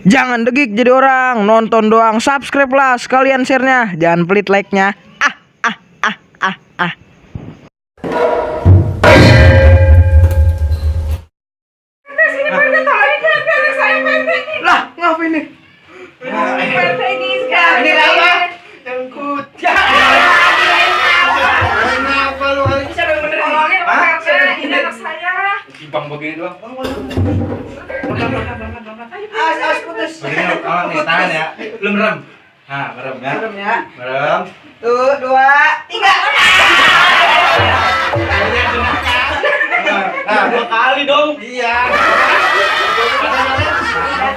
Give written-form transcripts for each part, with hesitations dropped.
Jangan degik jadi orang, nonton doang, subscribe lah sekalian share-nya, jangan pelit like-nya. Lah, ngapain nih? Ini apa? Jengkut. Kenapa lu? Bisa bener-bener ini anak saya. Simpang begini doang. Awas putus. Begini kalau nih tangan ya. Lu merem. Nah, merem ya. Merem ya. Merem. Tuh, 2, 3. Nah, 2 kali dong. Iya.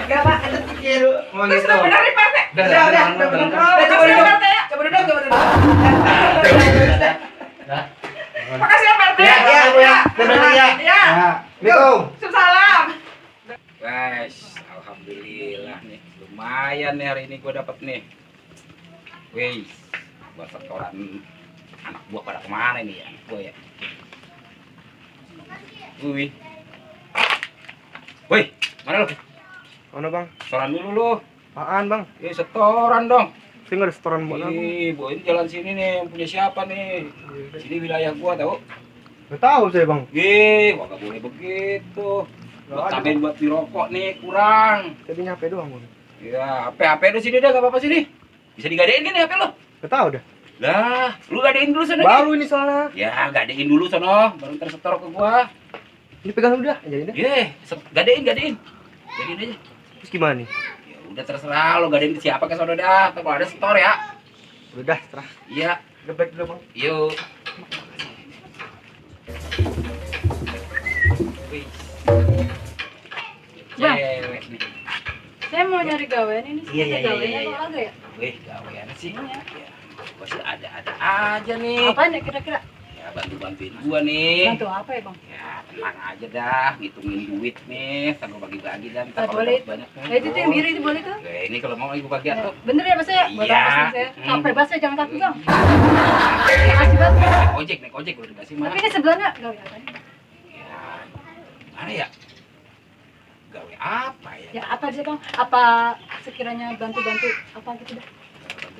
Enggak, Pak. Itu pikir. Mau gitu. Bener nih, Pak. Udah. Coba duduk. Makasih ya, Pak. Ya. Assalamualaikum. Salam. Guys, alhamdulillah nih. Lumayan nih hari ini gua dapat nih. Wih, buat setoran anak buah pada kemana nih ya? Gua ya. Wih. Wih, mana lu? Mana bang? Setoran dulu lu. Apaan bang? Setoran dong. Saya nggak ada setoran buat apa? Boy, ini jalan sini nih, yang punya siapa nih? Sini wilayah gua tahu. Nggak tahu saya bang. Gak boleh begitu. Buat cabai buat dirokok nih kurang. Tadi nyampe doang bang. Ya, HP lu sini dah, gak apa-apa sini. Bisa digadein kan HP lu? Nggak tahu dah. Lah, lu gadein dulu sana. Baru ini soalnya. Ya, gadein dulu sono, baru ntar setor ke gua. Ini pegang udah, jadi deh. Gadein. Gadein aja. Terus gimana nih? Ya udah terserah lu gadein ke siapa ke sono dah. Kalau ada setor ya. Udah, terah. Iya. Gebek dulu bang. Yuk. Wih. Bang. Cewek nih. Saya mau nyari gawean ini sih. Iya. Gaweannya apa agak ya? Wih, gawean sih. Ya. Gua sih ada aja nih. Apaan ya kira-kira? Ya bantuin gua nih. Bantu apa ya bang? Ya tenang aja dah, ngitungin duit nih, sambil bagi-bagi dan Nah, boleh. banyak. Nah, itu tuh yang biru itu boleh tuh? Ini kalau mau ibu bagi atau Bener ya mas ya? Buat Iya. apa sih saya? Hmm. Capek banget saya jalan kaki bang. Makasih banget. naik ojek udah dikasih mah. Tapi ini sebelahnya gawe apa nih? Ya, mana ya? Gawe apa ya? Ya apa sih bang? Apa sekiranya bantu-bantu apa gitu dah?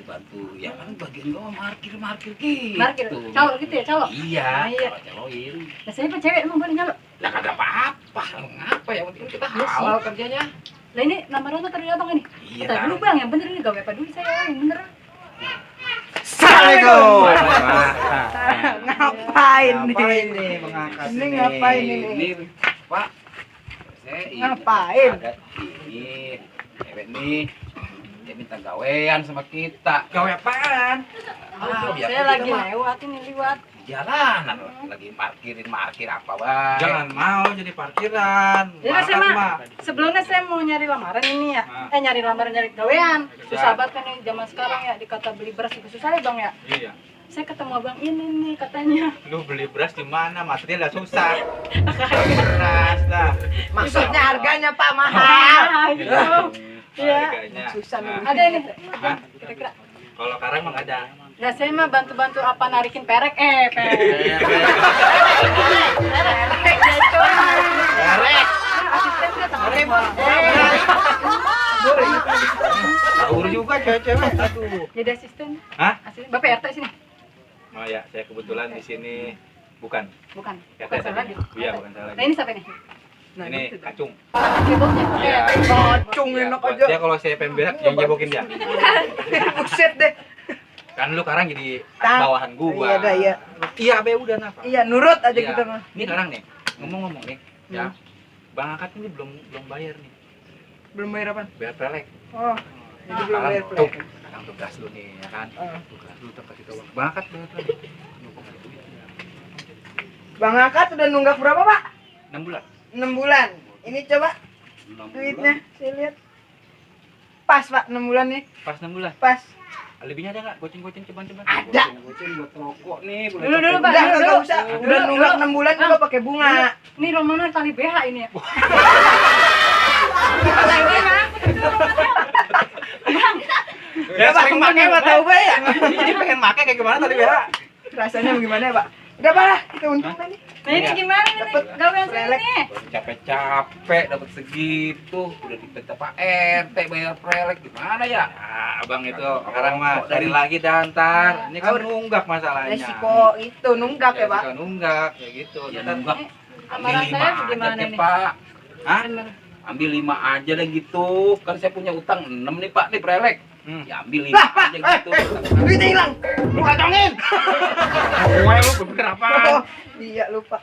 Bantu ya kan bagian gua markir gitu. Markir, calo gitu ya calo? Iya, Nah, iya. caloin. Nah saya pak cewek emang boleh nyalo? Lah kagak apa-apa, ngapa yang penting kita Iya sih. halal kerjanya. Lah ini lamarannya tadi abang ini? Iya Tadi kan. dulu bang, yang bener ini gawe apa dulu saya yang bener. Assalamualaikum. Ngapain Ngapain nih? mengangkat Ini ngapain ini? Ini, Pak. Saya Ngapain? Ada ini, cewek nih. Dia minta gawean sama kita. Gawe apaan? Biar Saya kita lagi mah lewat ini lewat. jalanan lagi markir apa bang? Jangan mau jadi parkiran. Jadi saya Makan, mah sebelumnya saya mau nyari lamaran ini ya. Nyari lamaran nyari gawean. Susah banget kan nih zaman sekarang ya dikata beli beras itu susah ya bang ya. Iya. Saya ketemu abang ini nih katanya. Lu beli beras di mana? Maksudnya udah susah. Beras dah. Maksudnya harganya Pak mahal. Ah, gitu. Iya. Harganya. Susah nih. Ada ini. Hah? Kira-kira. Kalau sekarang mah nggak ada. Nah saya mah bantu-bantu apa narikin perek perek. Perek. Asisten saya teman Tahu juga cewek-cewek. Aduh. jadi asisten. Hah? Asisten Bapak RT sini. Oh ya, saya kebetulan di sini bukan. Bukan. RT Bukan salah lagi. Iya, bukan salah Nah lagi. ini siapa nih? Ini kacung. Ceboknya. Iya. Kacung Iya, enak buat aja. dia kalau saya pengen berak, yang jebokin dia. Buset deh. Kan lu sekarang jadi Tak. bawahan gua. Iya dah, iya. Iya, be udah napa? Iya, nurut aja Iya. kita mah. Ini sekarang nih, ngomong-ngomong nih, ya. Bang Akad ini belum bayar nih. Belum bayar apaan? Bayar pelek. Oh, jadi belum bayar Tuh, plek. sekarang tugas lu nih, ya kan? Ah. Tugas lu tak kasih tahu. Bang Akad bayar pelek. Bang Akad udah nunggak berapa, Pak? 6 bulan. 6 bulan. Ini coba 6 duitnya, saya lihat. Pas, Pak, 6 bulan nih. Pas 6 bulan. Pas. Alibinya ada nggak? Goceng-goceng coba-coba. Ada. Goceng buat rokok nih. Dulu, Pak. Udah, dulu. enggak usah. Udah nunggak 6 bulan juga pakai bunga. Ini rombongan tali BH ini ya. Ya sering make mah tahu be ya. Jadi pengen make kayak gimana tadi ya? Rasanya bagaimana ya, Pak? Udah, Pak, lah, kita untung tadi. Nah ini gimana nih gawean saya nih? Capek-capek dapat segitu, udah diminta Pak RT bayar prelek gimana ya? Nah, abang itu sekarang mah cari lagi dah ntar. Ini kan nunggak masalahnya. Resiko itu nunggak ya, Pak. Resiko nunggak kayak gitu. Ya Ntar nunggak. Ambil Lamaran 5 saya aja gimana deh nih? Pak. Hah? Bener. Ambil 5 aja deh gitu. Kan saya punya utang 6 nih Pak nih prelek. Ya ambil 5 aja gitu. Duitnya hilang. Lu kacangin. Gue lu bener apa? Oh, iya lupa.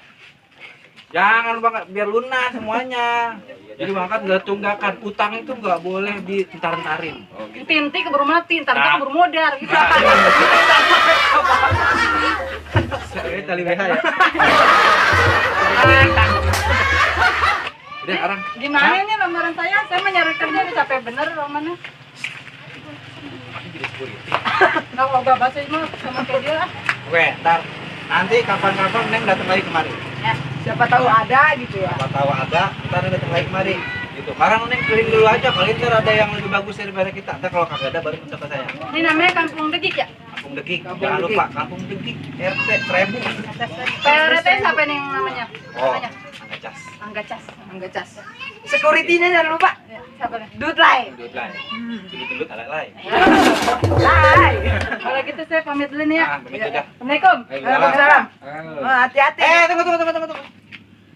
Jangan Bang, biar lunas semuanya. Jadi Bang kan nggak tunggakan. Utang itu nggak boleh dientar-entarin. Oh gitu. Inti keburu mati, ntar Nah. keburu modar gitu. Ini tali BH ya. Udah sekarang. Gimana nih lamaran saya? Saya mau nyari kerja nih capek bener romannya. Nggak mau gak bahasa mah sama kayak dia lah. Oke, ntar nanti kapan-kapan Neng datang lagi kemari. Ya. Siapa tahu ada gitu ya. Apa tahu ada, ntar Neng datang lagi kemari. Gitu. Sekarang Neng keliling dulu aja, kali ntar ada yang lebih bagus daripada kita. Ntar kalau kagak ada baru kontak ke saya. Ini namanya Kampung Degik ya? Kampung Degik, jangan lupa Kampung Degik, RT 1000. PRT siapa nih yang namanya? Oh, Namanya? Angga Cas. Angga Cas. Angga cas. Security-nya jangan lupa. Ya, siapa nih? Duit lain. Dudut lah. Dudut ala lain. Lain. Kalau gitu saya pamit dulu nih ya. Ah, begitu dah. Assalamualaikum. Waalaikumsalam. Oh. Oh, hati-hati. Tunggu.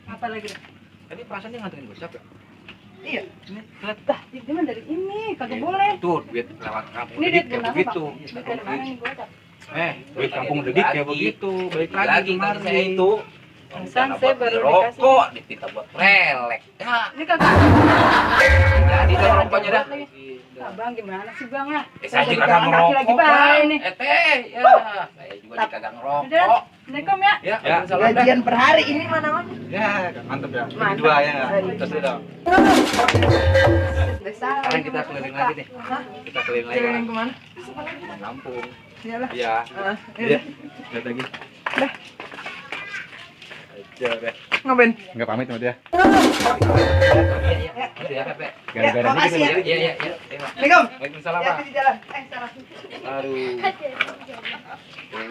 Apa lagi? Dah? Tadi perasaan dia nganterin gosap ya? Iya. Ini lihat. Dah, dia mah dari ini, kagak boleh. Tuh, duit lewat Kampung Ini Degik duit kayak gimana, begitu. Pak? Duit dari mana nih gua? Duit Kampung Degik kayak begitu. Balik lagi tadi saya kemari. itu. Pesan saya baru rokok, dikasih. ditinta buat prelek. Ya, Ini kagak. jadi dah rokoknya dah. Abang gimana sih Bang ya? Saya juga jadi nggak anak laki lagi ngerokok, baik Bang. nih. Teh, ya. Saya juga kagak Udah, ngerokok. Assalamualaikum ya. Ya, Ya. waalaikumsalam dah. Gajian per hari ini mana mah? Ya, mantep ya. Mantep. Dua ya nggak? Terus dulu. Besar. Sekarang kita keliling lagi nih. Kita keliling lagi. Keliling kemana? Kampung. Iyalah. Iya. Ah, Iya. Lihat lagi. Dah. Aja deh. Ngapain? Enggak pamit sama dia. Ya, Pepe. Gara-gara Ya, makasih ya. Iya, iya, iya. Assalamualaikum. Waalaikumsalam, Ya, Pak. di jalan. Salah. Aduh.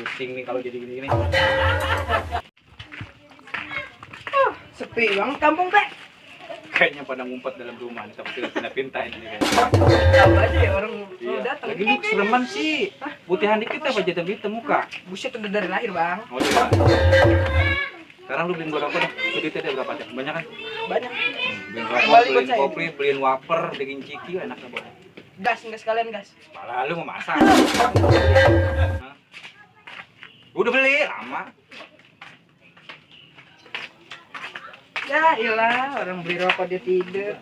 Pusing nih kalau jadi gini-gini. Sepi banget kampung, Pak. Kayaknya pada ngumpet dalam rumah nih, tapi tidak pindah-pindah ini kayaknya. Tahu aja ya orang Iya. mau datang. Lagi lu sereman sih. Putihan dikit apa hitam muka? Buset udah dari lahir, Bang. Oh, iya. Sekarang lu beliin gua rokok dah. Itu duitnya dia berapa? Banyak kan? Banyak. Beliin Kembali rokok, buat beliin saya. kopi, beliin wafer, daging ciki, enaknya boleh. Gas, enggak sekalian gas. Malah lu mau masak. Hah? Udah beli, lama. Ya, iyalah orang beli rokok dia tidur.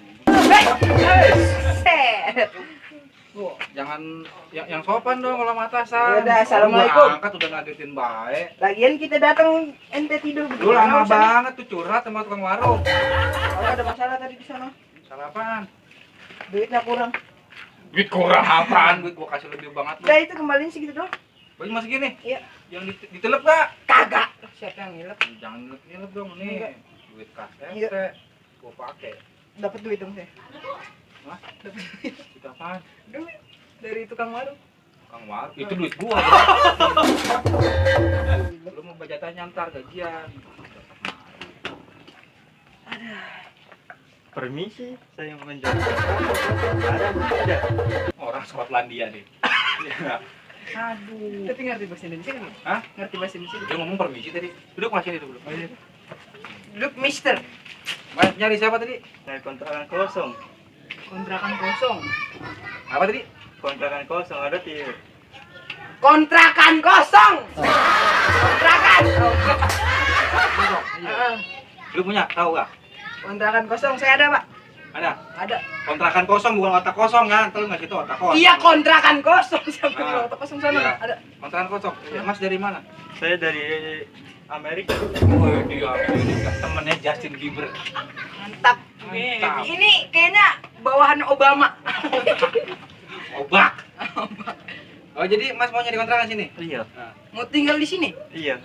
Set. Jangan yang sopan dong kalau sama atasan. Yaudah, assalamualaikum. Lu angkat udah ngagetin baik. Lagian kita datang ente tidur. Lu lama banget tuh curhat sama tukang warung. Kalau ada masalah tadi di sana. Salah apaan? Duitnya kurang. Duit kurang apaan? Duit gua kasih lebih banget lu. Udah itu kembaliin segitu doang. Baju masih gini? Iya. Yang ditelep gak? Kagak. Siapa yang ngilet? Jangan nilep dong nih. Enggak. Duit KTP. Iya. Gua pakai. Dapat duit dong saya. Hah? Duit apaan? Duit dari tukang warung. Kang War, itu duit gua. Lu mau bajatanya ntar gajian. Permisi, saya mau menjawab. Orang Skotlandia nih. Aduh. Tapi ngerti bahasa Indonesia kan? Hah? Ngerti bahasa Indonesia. Dia ngomong permisi tadi. Duduk masih itu dulu. Duduk Mister. Mas nyari siapa tadi? Saya kontrakan kosong. Kontrakan kosong. Apa tadi? Kontrakan kosong ada di Kontrakan kosong. Kontrakan. Iya. Lu punya? Tahu gak? Kontrakan kosong saya ada, Pak. Ada. Ada. Kontrakan kosong bukan otak kosong kan? Ntar lu ngasih tau otak kosong. Iya, kontrakan kosong. Siapa Ah. yang otak kosong sana? Iya. Ada. Kontrakan kosong. Mas dari mana? saya dari Amerika. Oh dia Amerika. Temennya Justin Bieber. Mantap. Mantap. Ini kayaknya bawahan Obama. Obak. Oh jadi Mas mau nyari kontrakan sini? Iya, Mau tinggal di sini? iya.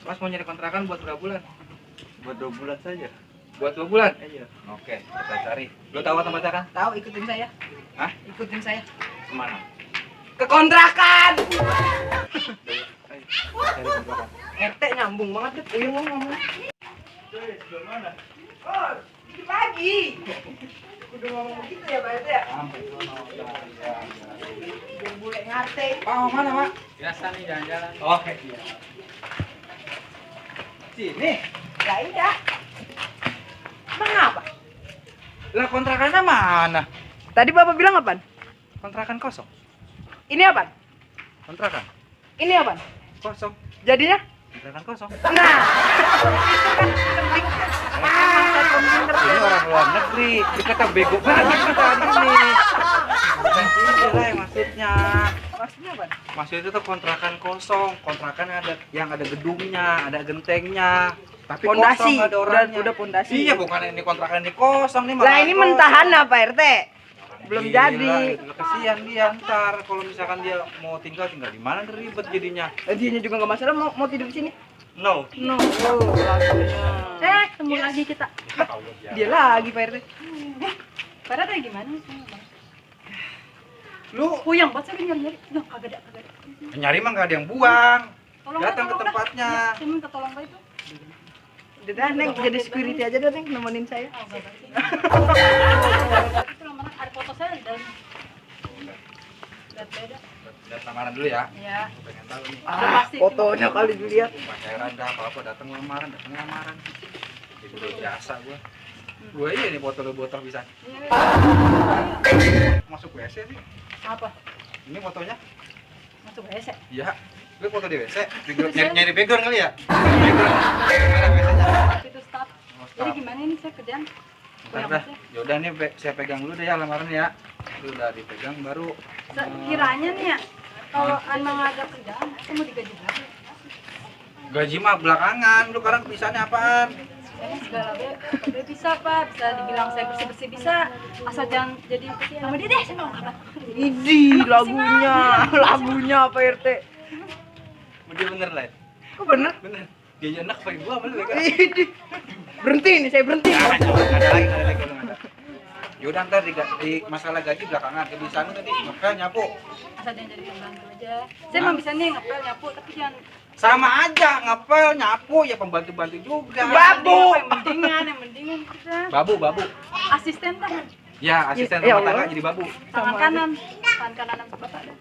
Mas mau nyari kontrakan buat berapa bulan? Buat 2 bulan saja. Buat 2 bulan? Iya. Oke, kita cari. Lu tahu tempatnya kan? Tahu, ikutin saya. Hah? Ikutin saya. Kemana? Ke kontrakan. Ayo. cari kontrakan. RT nyambung banget deh, Uyung ngomong. Guys, gimana? Oh, dikit lagi. Udah ngomong begitu ya Pak RT ya? Sampai sono, ya. Biar bule ngarte. Pak, mau mana, Pak? Biasa nih jalan-jalan. Oke, iya. Sini. Ya iya. Emang apa? Lah kontrakannya mana? Tadi Bapak bilang apaan? Kontrakan kosong. Ini apaan? Kontrakan Ini apaan? kosong. Jadinya? Kontrakan kosong. Nah, Ini orang luar negeri. Kita bego banget kita hari ini. Bukan ini lah yang maksudnya. maksudnya apaan? Maksudnya itu tuh kontrakan kosong. Kontrakan ada yang ada gedungnya, ada gentengnya. Tapi Pondasi. kosong nggak ada orangnya. Udah pondasi. Iya, bukan ini kontrakan ini kosong nih. Lah malah ini kosong. mentahan apa RT? Belum Gila, jadi. gitu. Kesian dia ntar kalau misalkan dia mau tinggal di mana ribet jadinya. Dianya juga nggak masalah mau tidur di sini. No. No. Oh, lagunya. Ketemu lagi kita. Dia lagi Pak RT. Pada kayak gimana? Lu Puyeng banget saya nyari-nyari. Loh, kagak ada. nyari mah nggak ada yang buang. Tolong Datang ke dah. tempatnya. Saya minta tolong Pak itu. Udah dah, Neng, jadi security aja dah, Neng, nemenin saya. Oh, enggak sih. Itu lamaran ada foto saya di dalam. Lihat beda. Lihat lamaran dulu ya. Ya. Aku pengen tahu nih. Ah, fotonya kali dilihat. Pacaran dah apa-apa datang lamaran. Itu udah biasa gua. Gua iya nih botol-botol bisa. Masuk WC sih. Apa? Ini fotonya. Masuk WC. Iya. Gue foto di WC. Nyari background kali ya? Background. Mana WC-nya? Itu staff. Oh, Jadi stop. gimana ini saya kerjaan? Bentar dah. Yaudah nih saya pegang dulu deh ya lamaran ya. Itu udah dipegang baru. Kiranya nih ya, kalau anda nggak ada kerjaan, saya mau digaji berapa? Gaji mah belakangan. Lu sekarang pisahnya apaan? Saya segala be bisa Pak, bisa dibilang saya bersih bisa, asal jangan jadi sama dia deh, saya mau kapan? Idi, lagunya Pak RT. Udah bener lah. Kok bener? Bener. Dia enak pakai gua malu kan. Idi. Berhenti nih, saya berhenti. Nggak ada lagi kalau nggak ada. Yaudah ntar di masalah gaji belakangan. Kebiasaan lu tadi ngepel nyapu. Asal jangan jadi pembantu aja. Saya mah bisa nih ngepel nyapu, tapi jangan Sama aja ngepel nyapu ya pembantu-bantu juga. Babu. yang mendingan kita. Babu. Asisten dah, Ya asisten Ya rumah tangga Allah. jadi babu. tangan kanan bapak dah.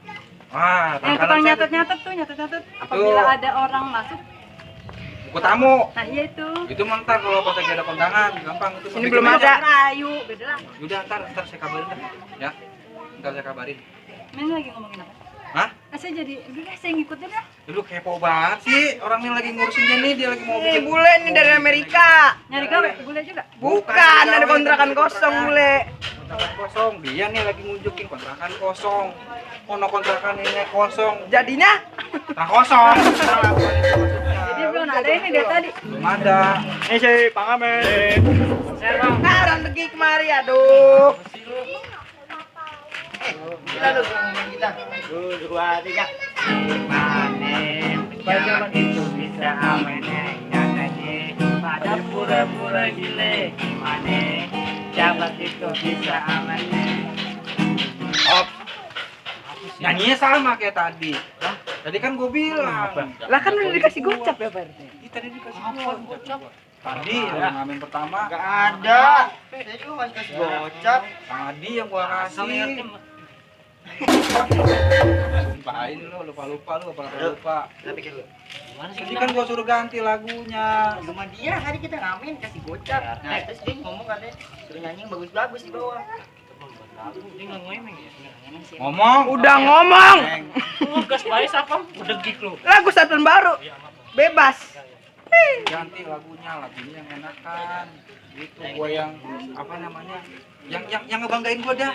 Wah, Yang tukang nyatet tuh, nyatet. Apabila ada orang masuk, buku tamu. nah iya itu. Itu mentar kalau pas lagi ada kondangan gampang itu. Ini belum ada. Rayu, beda lah. Udah ntar saya kabarin dah. Ya. Ntar saya kabarin. Ini lagi ngomongin apa? Hah? Nah, saya jadi, udah deh, saya ngikutin dah. Lu kepo banget sih. Orang yang lagi ngurusin dia nih, dia lagi mau Ini bikin bule nih dari Amerika. Nyari gawe, boleh juga. Bukan, ada kontrakan kosong bule. kontrakan kosong. Dia nih lagi ngunjukin kontrakan kosong. Ono kontrakan ini kosong. Jadinya Nah kosong. Salah, bukan itu maksudnya. Jadi belum ada ini dari tadi. Belum ada. Ini saya Pangamen. sekarang pergi kemari, aduh. Kita dulu kita. 1, 2, 3. Bagaimana itu bisa amannya tadi pada pura-pura gile gimana jabat itu bisa amannya. Nyanyinya sama kayak tadi. Hah? Tadi kan gue bilang. Lah kan udah dikasih gocap ya Pak RT. Ih, tadi dikasih gocap. Tadi ya. Ngamen pertama. Gak ada. Saya juga masih kasih gocap. Tadi yang gua kasih. Sumpahin lu, lupa lu, lupa. Tapi gitu. Gimana Tadi kan gua suruh ganti lagunya. Cuma dia hari kita ngamen kasih gocap. Nah, terus dia ngomong katanya suruh nyanyi yang bagus-bagus di bawah. Dia nggak ngomong ya? Ngomong. Udah ngomong. Neng. Gas baik apa? Udah gig lu. Lagu satuan baru. Bebas. Ganti lagunya yang enakan. Gitu gua yang apa namanya? Yang ngebanggain gua dah.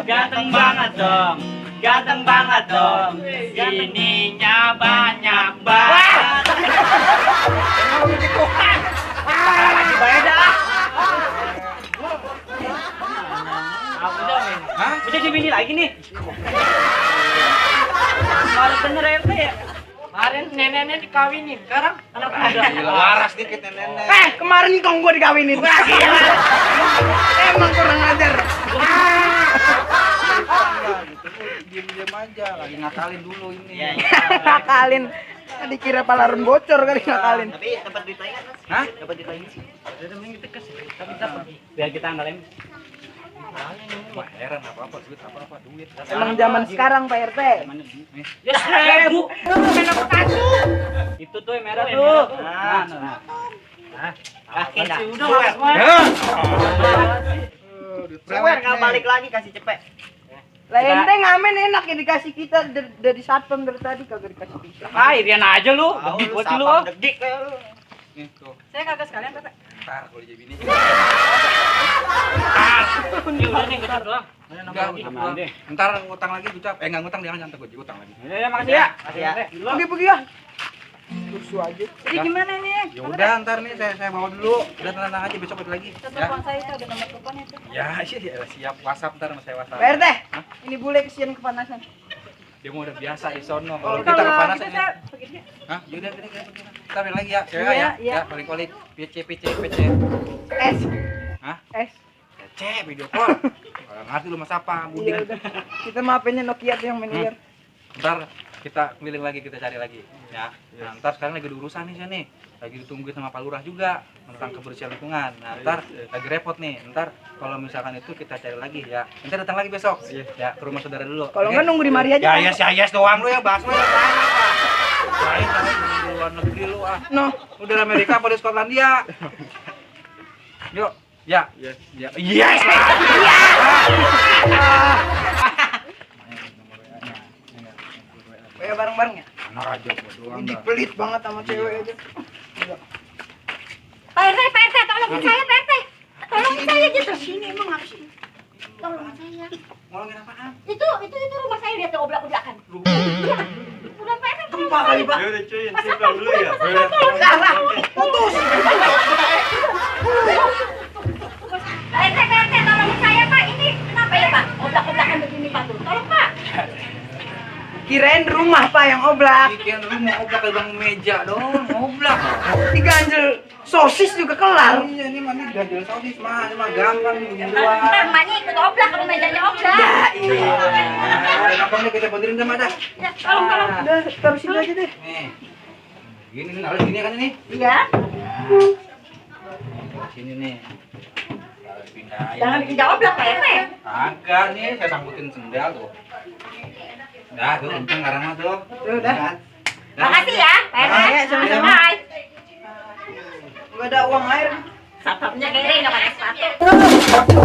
Ganteng banget dong. Ganteng banget dong. Ininya banyak banget. Lagi bayar dah. Aku dong ini. Hah? Bisa dibini lagi nih. Kemarin bener RT ya. Kemarin neneknya dikawinin, sekarang anak muda. Gila waras dikit nenek. Kemarin kong gua dikawinin. Wah, gila. Emang kurang ajar. Dia diam aja, lagi ngakalin dulu ini. Iya. Ngakalin. Dikira palaron bocor kali ngakalin. Tapi dapat duit lagi kan? Mas? Hah? Dapat duit lagi sih. Udah mending kita kasih. Tapi dapat biar kita andalin. Wah, heran apa-apa duit, apa-apa duit. Emang zaman sekarang Pak RT. Ya 1000. Itu tuh yang merah tuh. Nah. Kaki dah. Udah Mas. Sewer nggak balik lagi kasih cepet. Lah ente ngamen enak ya dikasih kita dari satpam dari tadi kagak dikasih kita. Ah, Irian aja lu. Degik buat lu. Degik kayak lu. Nih, tuh. Saya kagak sekalian, Pak. Ntar kalau jadi bini. Ya udah nih kita doang. Enggak, utang deh. Ntar ngutang lagi ucap. Enggak ngutang jangan nyantai gue utang lagi. Ya makasih ya. Makasih ya. Pergi ya. Lusu aja. Jadi gimana nih? Ya udah ntar nih saya bawa dulu. Udah tenang aja besok balik lagi. Telepon saya itu ada nomor teleponnya itu. Ya, iya siap WhatsApp ntar sama saya WhatsApp. Pak RT, ini bule kesian kepanasan. Dia mau udah biasa di sono. Oh, Kalau kita kepanasan kita ya. begini. Hah? Yaudah kita pergi. Kita balik lagi ya. Cewek Iya, ya. iya. Ya, balik-balik. PC. S. Hah? S. PC video call. Ngerti lu mas apa? Iya Buding. udah. Kita maafin Nokia tuh yang manajer. Ntar kita keliling lagi, kita cari lagi ya. Nah, ntar sekarang lagi ada urusan nih saya nih, lagi ditungguin sama Pak Lurah juga tentang kebersihan lingkungan. Nah, ntar lagi repot nih. Ntar kalau misalkan itu kita cari lagi ya. Ntar datang lagi besok ya ke rumah saudara dulu. Kalau Oke? enggak nunggu di mari aja. Ya si Ayas doang lu ya, bahas lu ya. Lain di luar negeri lu ah. No. Udah di Amerika apa di Skotlandia? Yuk, ya. Yes lah. Ya bareng-bareng ya. Anak aja gua doang. Ini dah. pelit banget sama cewek aja. Pak RT, tolongin saya, Pak RT. Tolongin saya gitu. Sini emang apa sih? Tolongin saya. Ngomongin apaan? Itu rumah saya lihat oblak-oblakan. Udah Pak RT. Gempa kali, Pak. udah cuy, simpel dulu ya. Putus. Pak RT, tolongin saya, Pak. Ini kenapa ya, Pak? Oblak-oblakan begini, Pak. Tolong, Pak. Kirain rumah Pak yang oblak. Bikin lu mau oblak ke bang meja dong, oblak. Diganjel sosis juga kelar. Iya ini mah nih ganjel sosis mah, ini mah gampang nih Ntar duluan. emaknya ikut oblak, kalau mejanya oblak. Ya iya. Nah, gampang nih kita benerin sama dah. Ya, tolong. Udah taruh sini aja deh. Nih. Gini nih, harus gini kan ini. Iya. Sini nih. Harus pindahin. Jangan bikin oblak, Pak RT. Agak nih, saya sangkutin sendal tuh. Dah tuh, kenceng sekarang mah tuh. Udah. Kan? Makasih ya, Pak RT. Iya, sama-sama. Bye. Enggak ada uang air. Satpamnya kayaknya nggak pakai sepatu.